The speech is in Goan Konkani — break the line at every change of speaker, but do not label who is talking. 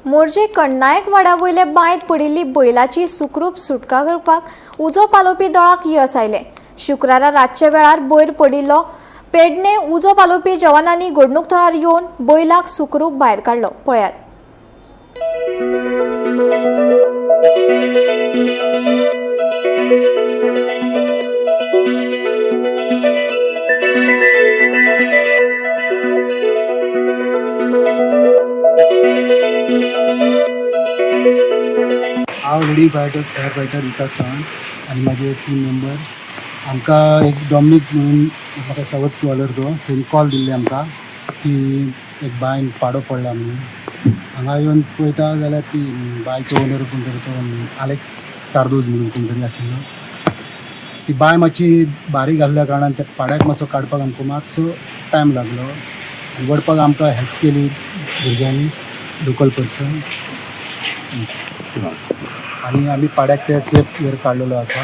मोरजे कण्णायक वाड्या वयले बांयत पडिल्ली बैलाची सुखरूप सुटका करपाक उजो पालोवपी दळाक येस आयलें. शुक्रारा रातच्या वेळार बैल पडिल्लो. पेडणे उजो पालोवपी जवानांनी घडणूक थळार येवन बैलाक सुखरूप भायर काडलो. पळयात.
हांव lady firefighter Vikas Sawant आनी म्हाजे टीम मेंबर. आमकां एक डॉमनीक म्हणून म्हाका सावथ कॉलर तो तेणी कॉल दिल्ले आमकां की एक बांयन पाडो पडला म्हणून. हांगा येवन पळयता जाल्यार ती बांयचो ओनर कोण तरी तो आलेक्स कार्दोज म्हणून कोण तरी आशिल्लो. ती बांय मातशी बारीक आसल्या कारणान त्या पाड्याक मातसो काडपाक आमकां मातसो टायम लागलो आनी वडपाक आमकां हेल्प केली भुरग्यांनी, लोकल पर्सन. आनी आमी पाड्याक ते सेफ वयर काडलेलो आसा.